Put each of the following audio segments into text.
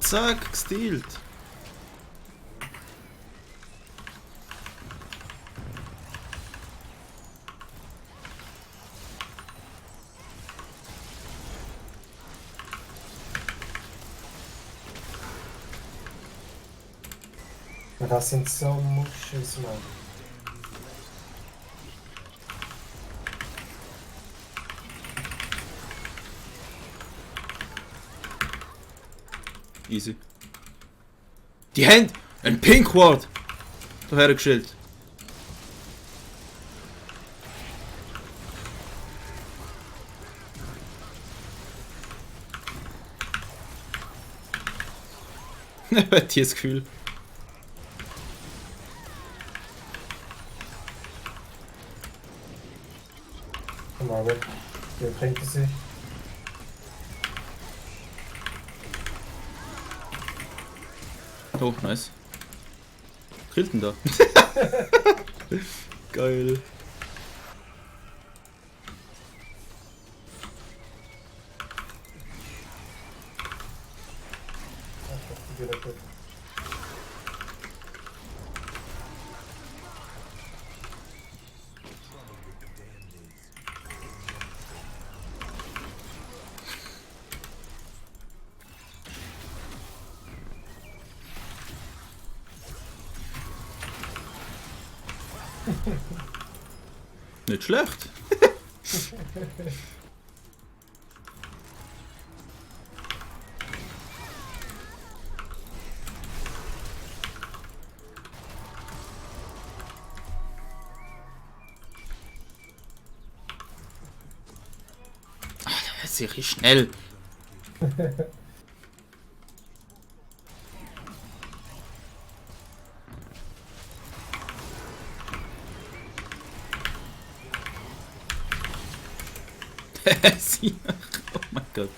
Zack, gestealt. Das sind so Muschis, Mann. Easy. Die Hände! Ein Pink Ward! Da hergestellt. Ich hab hier das Gefühl. Komm mal weg. Hier bringt es sich. Oh, nice. Killt denn da? Geil. Wieder gut. Nicht schlecht. Das ist richtig schnell. Sie. Oh mein Gott.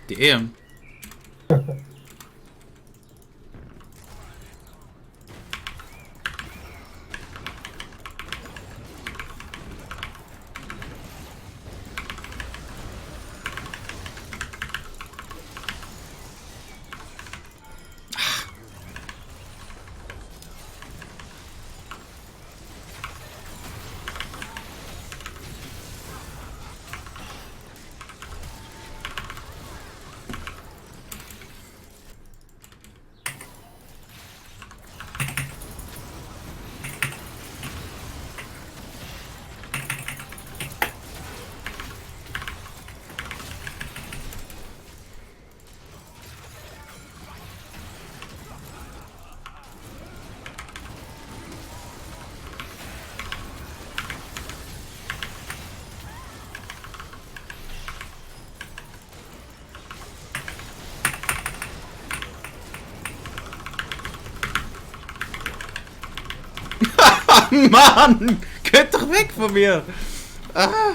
Damn. Mann! Geht doch weg von mir! Ah.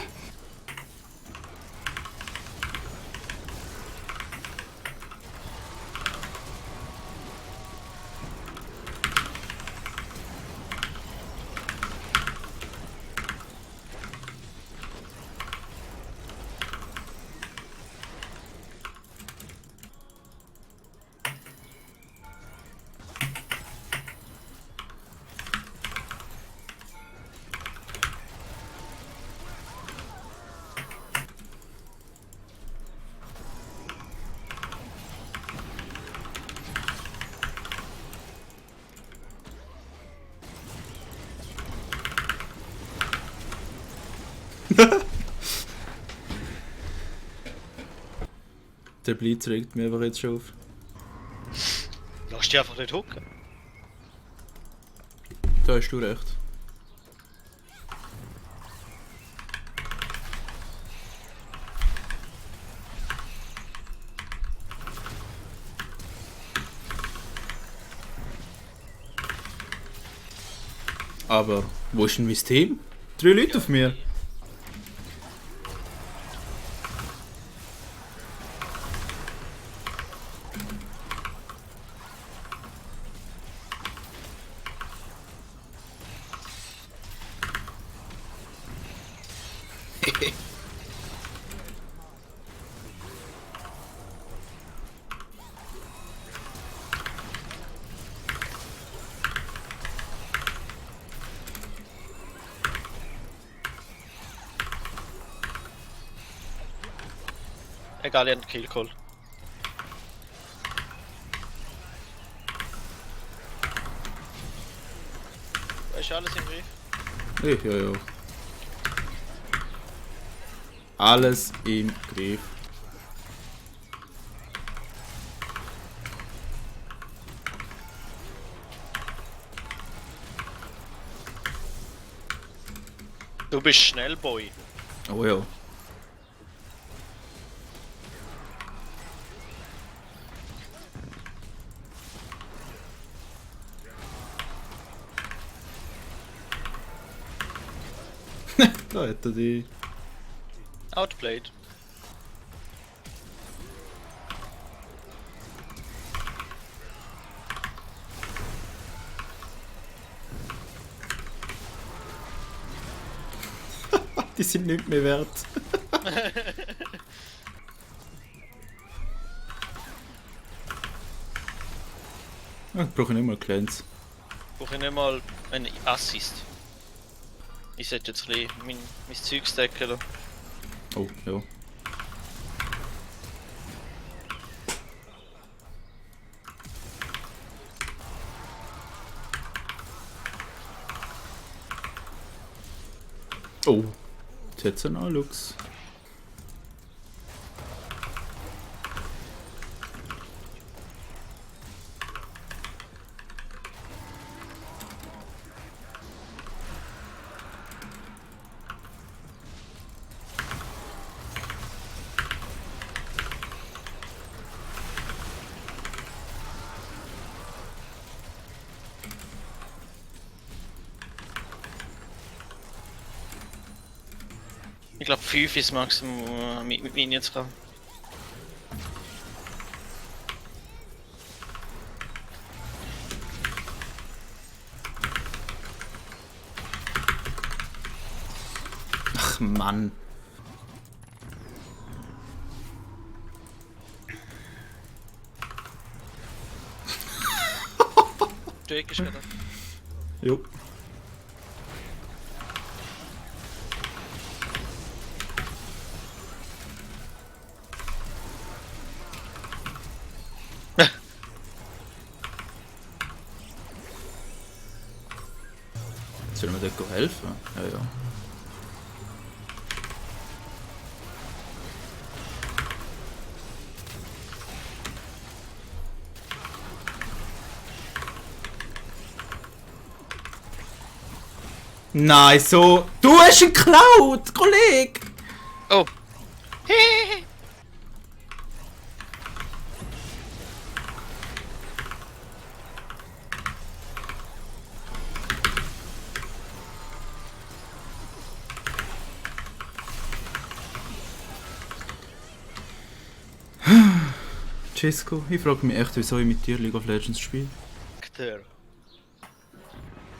Der Blitz regt mich einfach jetzt schon auf. Lass dich einfach nicht hocken. Da hast du recht. Aber wo ist denn mein Team? 3 Leute auf mir. Egal, ich hab den Kill geholt. Ist alles im Griff? Ja. Alles im Griff. Du bist schnell, Boy. Oh ja. Da hat er die. Outplayed. Die sind nicht mehr wert. Ich brauche nicht mal Clans. Brauche ich nicht mal einen Assist. Ich sollte jetzt ein bisschen mein Zeug stacken. Da. Oh, ja. Oh, jetzt hat's einen Alux. Ich glaube 5 ist Maximum mit Minions dran. Ach Mann. Du Eck ist gerade. Jo. Sollen wir dort helfen? Ja. Nein, so. Du hast ihn geklaut, Kollege! Oh! Cisco, ich frage mich echt, wieso ich mit dir League of Legends spiele. Akteur.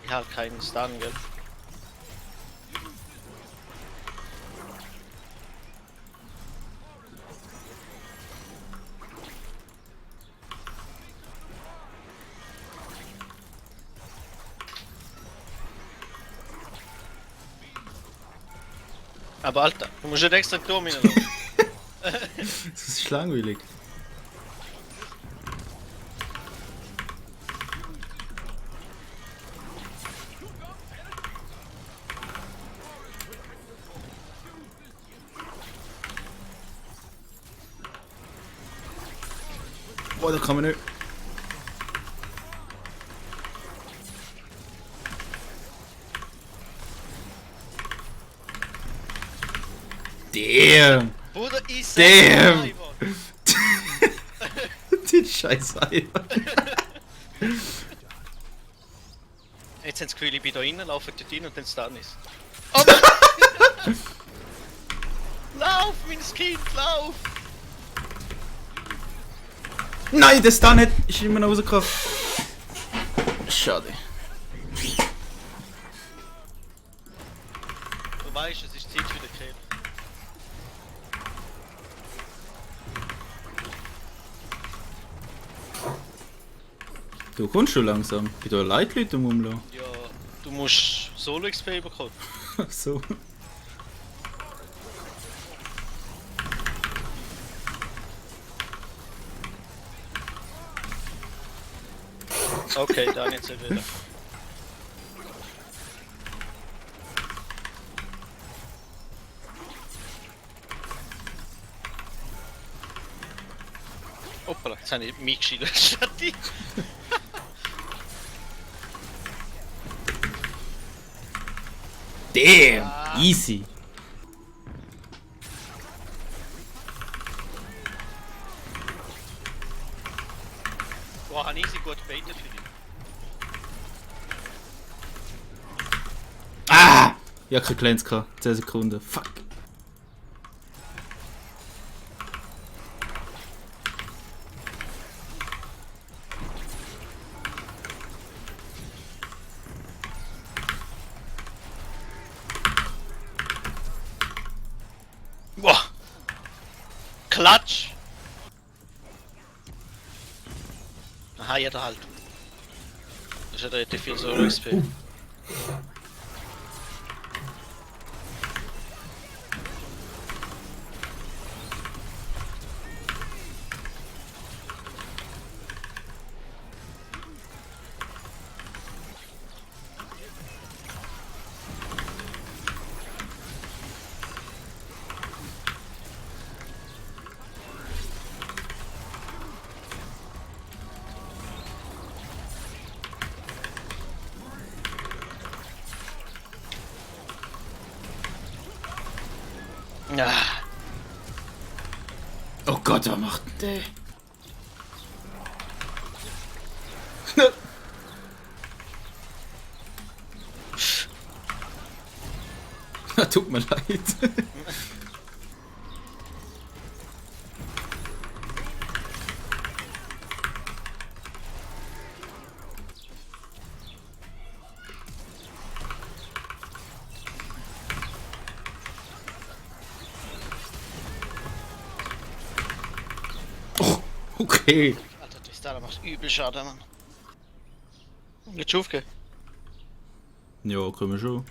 Ich habe keinen Stun, gell? Aber Alter, du musst nicht extra den Turm hinlaufen. Das ist langweilig. Oh, da kann man nicht. Damn! Bruder, ich Damn. Eimer. Den scheiß Eimer. Jetzt haben sie das Gefühl, ich bin da rein, laufen dort rein und dann Stun ist. Lauf, mein Kind, lauf! Nein, der Stun ist immer noch rausgekommen. Schade. Du weißt, es ist Zeit für den Kill. Du kommst schon langsam. Bei da Leitleute rumlassen. Ja, du musst Solo XP bekommen. So. Okay, dann jetzt wieder. Hoppala, jetzt habe ich mich geschieden statt die. Damn! Easy. Boah, habe ich sie gut gebaitet für dich. Ah! Ich hab keine Glänz gehabt. 10 Sekunden. Fuck. Boah! Klatsch! Aha, ja, da halt. Das ist ja relativ viel Solo XP. Ja. Oh Gott, was macht denn der? Tut mir leid. Oh, okay. Alter, Tristana macht übel Schaden, Mann. Willst du aufgehen? Ja, können wir schon.